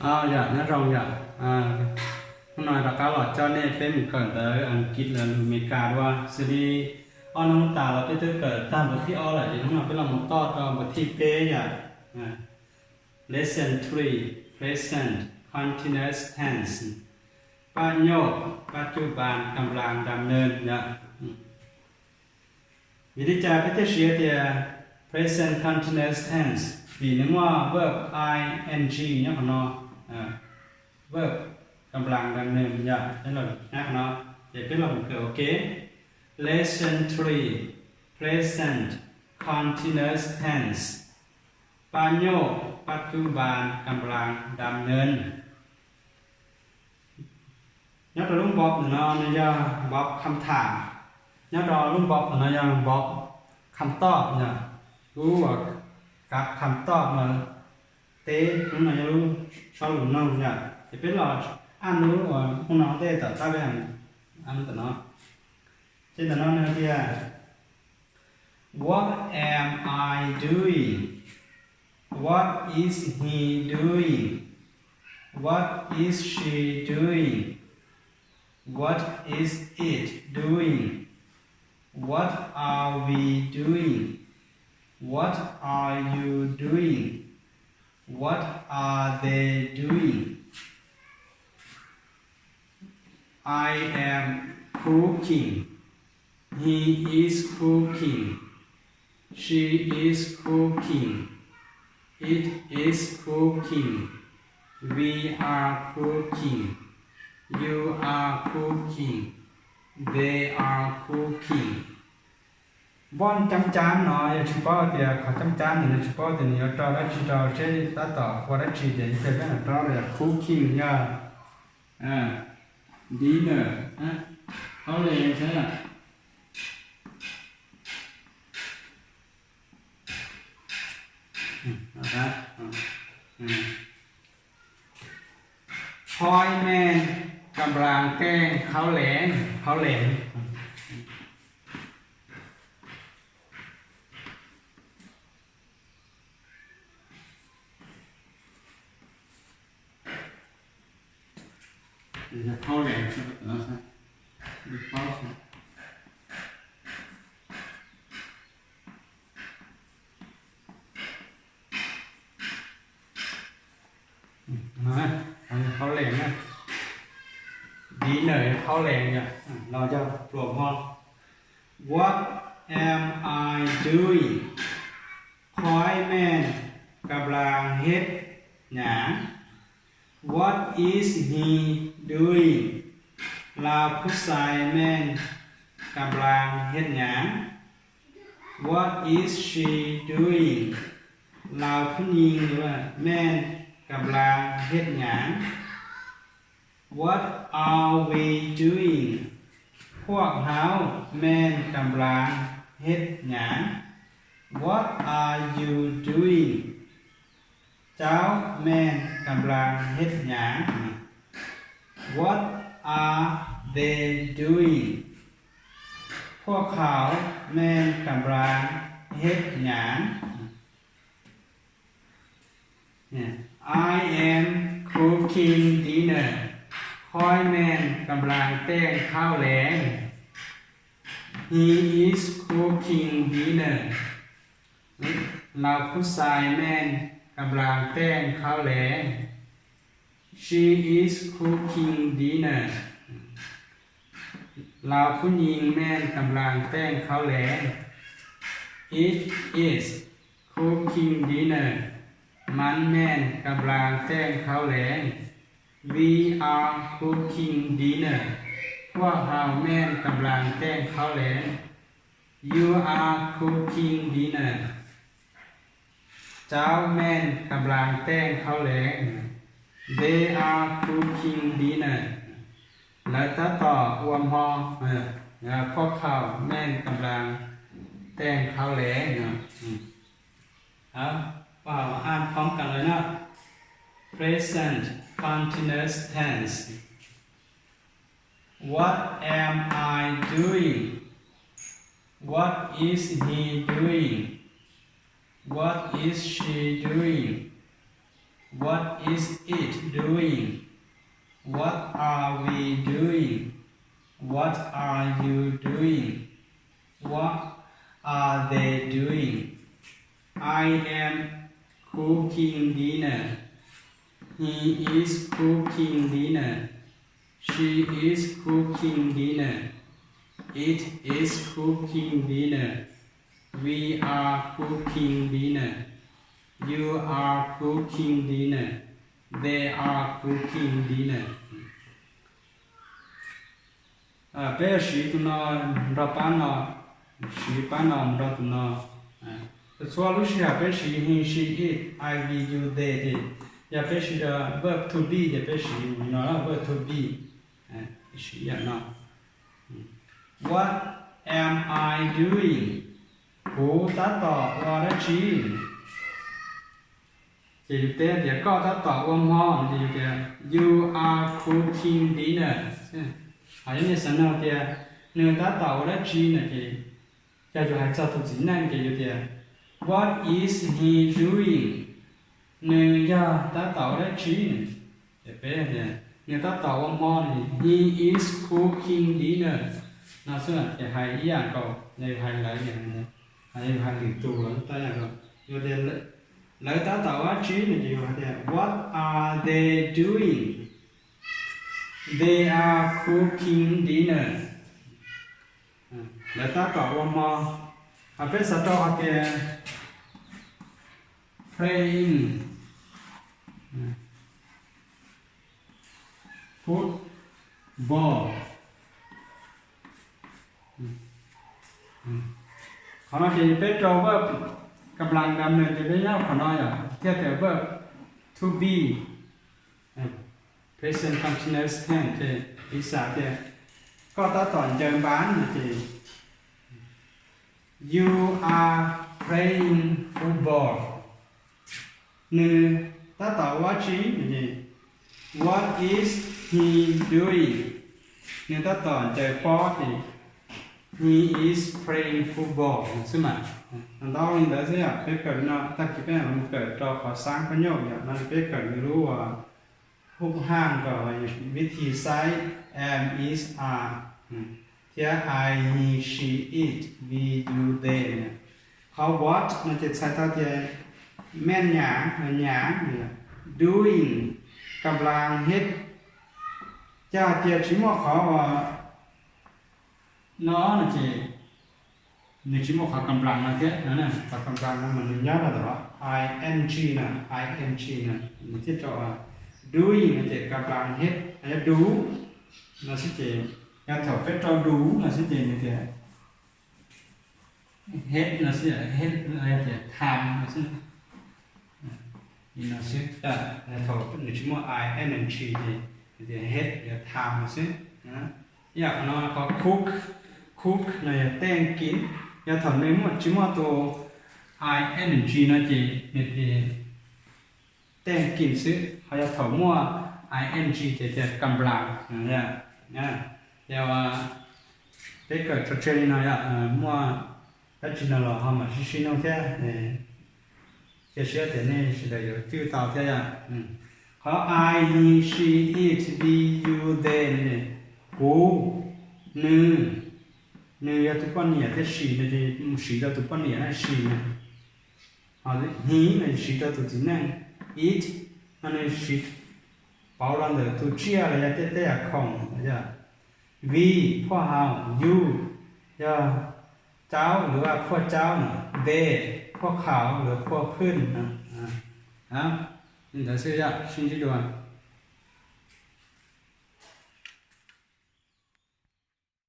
Yog, nyob zoo yom. Hnub no rov qab los coj nej peb mus kawm ntawv Askiv los lus Amelikas dua. Xws li ob hnub tas los peb twb kawm tag npuas thib ob lawm, ces hnub no peb los mus toj rau npuas thib peb yom. Lesson three, present continuous tense. ปัจจุบัน กำลังดำเนิน yom. Vim li cas peb thiaj siv tias present continuous tense? Vim nws muaj verb ing nyob qhov no, verb กำลังดำเนิน yom, peb los qhov no, ces peb los mus kawm ua ke. Lesson three, present continuous tense. ประโยค ปัจจุบัน กำลังดำเนิน. Nyob rau lub บล็อก ntawm no nws yog บล็อก คำถาม. Nyob rau lub บล็อก ntawm no yog บล็อก คำตอบ yom. Lub uas คำตอบ no teb, lub no yog lub sob lus noog yom. Ces peb los aj lub uas hnub no ntej tom tab peb ntawm no. Ces ntawm no nws hais tias, What am I doing? What is he doing? What is she doing? What is it doing? What are we doing? What are you doing? What are they doing? I am cooking. He is cooking. She is cooking. It is cooking. We are cooking. You are cooking. They are cooking. บล็อก cam cam no yog tsis paub tias qhov คำถาม ntawm no tsis paub tias nws yuav rau dab tsi rau, seb tab tom ua dab tsi ces yog peb los rau yog cooking yog dinner, hauj lwm xwb. Phoj mej กำลังแต่งข้าวแลง, ข้าวแลง. Khaub lees na. Dinner, khaub lees yom, los yog pluas hmo. What am I doing? Phoj mej กำลัง hej nyaav. What is he doing? Lawv phub xais mej กำลัง hej nyaav. What is she doing? Lawv phub nying mej กำลัง hej nyaav. What are we doing? Phuaj hauv mej กำลัง hej nyaav. What are you doing? Cauv mej กำลัง hej nyaav. What are they doing? Phuaj khaum mej กำลัง hej nyaav. I am cooking dinner. Phoj mej กำลัง แต่งข้าวแลง. He is cooking dinner. Lawv phub xais mej กำลัง แต่งข้าวแลง. She is cooking dinner. Lawv phub nying mej กำลัง แต่งข้าวแลง. It is cooking dinner. Mab mej กำลัง แต่งข้าวแลง. We are cooking dinner. Phuaj hauv mej กำลัง แต่งข้าวแลง. You are cooking dinner. Cauv mej กำลัง แต่งข้าวแลง. They are cooking dinner. Lawv tab tom ua hmo. Phuaj khaum mej กำลัง แต่งข้าวแลง. Phuaj hauv aj phoom kam lawm na. Present continuous tense. What am I doing? What is he doing? What is she doing? What is it doing? What are we doing? What are you doing? What are they doing? I am cooking dinner. He is cooking dinner. She is cooking dinner. It is cooking dinner. We are cooking dinner. You are cooking dinner. They are cooking dinner. Peb siv tus no nrog pab no, siv pab no mus nrog tus no. Txhua lub sij hawm peb siv he, she, it, I, we, you, they ces yog peb siv rau verb to be ces peb siv no verb to be, siv yam no. What am I doing? Kuv tab tom ua dab tsi? Ces yus teb tias koj tab tom ua hmo no ces yus tias you are cooking dinner. Hos yog nej xav nug tias nws tab tom ua dab tsi no ces yog yus hais txog tus txiv neej ces yus tias what is he doing? Nws yog tab tom ua dab tsi? Ces peb tias nws tab tom ua hmo no, he is cooking dinner no xwb. Ces hais ib yam nkaus yog yus hais lawv, yog yus hais lwm tus los tab yam nkaus. Yus tias lawv tab tom ua dab tsi no ces yus hais tias what are they doing? They are cooking dinner. Lawv tab tom ua hmo. Hos peb xav rau hais tias playing football. Qhov no ces peb rau verb kamblas nkas nws ces peb nyob qhov no yom, thiaj tias verb to be, present continuous tense ces piv xam tias koj tab tom ncaws npas no ces you are playing football. Nws tab tom ua dab tsi? What is he doing? Nws tab tom ncaws pob ces he is playing football xwb mas. Ntau li ntawd xwb yom, peb kawm no tag kis peb mam mus kawm rau qhov xab pab nyuj yom, no peb kawm nws lub hub haj nkaus vib thi saib am, is, are thiab I, he, she, it, we, you, they. Qhov what no ces txhais tau tias meej nyam, nyam, doing, kamblas hib. Cas hais tias tsis muaj qhov uas no no ces nws tsis muaj qhov kamblas no thiab no, qhov kamblas no mas nws nyob rau ntawm ing no, ing no nws thiaj rau doing no ces kamblas hib, yog do no xwb ces, yog thaum peb rau do no xwb ces nws tias hib no xwb, hib tias tham no xwb. Li no xwb, thaum nws tsis muaj ing ces nws tias hib yog tham no xwb. Ib yam qhov no qhov cook, cook no yog teej kim, yog thaum nws muaj tsis muaj tus ing no ces nws tias teej kim xwb, ho yog thaum muaj ing ces tias kamblas. Ces peb kawm tso tseg li no yom, muaj dab tsi no los ho mam sib sib nug thiab. Cia siab tias nej sawv daws yuav cwj tau thiab yom. Qhov I, he, she, it, we, you, they no ces kuv, nws, nws yog tus poj niam thiab she no ces mus siv rau tus poj niam na, she na. Ho he no siv rau tus txiv neej, it no nws siv pauv los ntawm tus tsiaj los yog tej tej yam khoom yom. We, phoj hauv, you, yog caub los yog phoj caub no, they, phoj qhauv los yog phoj phwj no. Li ntawd xwb yom, sib ntsib dua.